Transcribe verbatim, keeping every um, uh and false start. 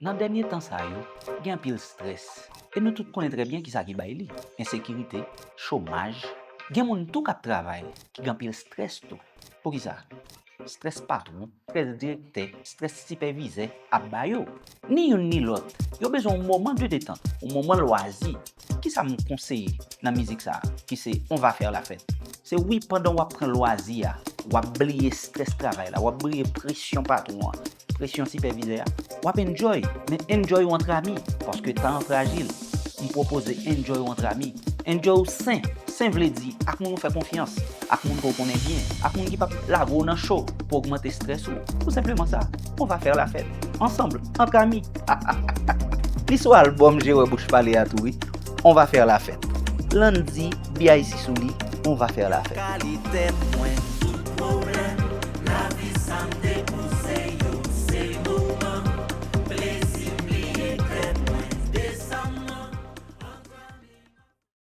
Nan dènye tan sa yo, gen anpil strès. E nou tout konnen trè byen kisa ki bay li. Ensekirite, chomaj. Gen moun tou k ap travay ki gen anpil strès tou. Poukisa? Strès patwon, strès direktè, strès sipèvizè ap ba yo. Ni youn ni lòt, yo bezwen yon moman de detant, yon moman lwazi. Kisa m konseye nan mizik sa a, ki se On va faire la fête? Se wi, pandan w ap pran lwazi a, w ap bliye strès travay la, w ap bliye presyon patwon an, presyon sipèvizè a, w ap enjoy, men enjoy w antre ami, paske tan an frajil. M pwopoze enjoy w antre ami. Enjoy w sen. Sen vle di ak moun ou fè konfyans, ak moun ke w konnen byen, ak moun ki p ap lage w nan cho pou ogmante strès ou. Tou senpleman sa. On va faire la fête. Ansanm, antre ami. Li sou albòm Je wè bouch pale a tou wi. On va faire la fête. Landy, B I C sou li, On va faire la fête. Kale tèt mwen sou pwoblèm.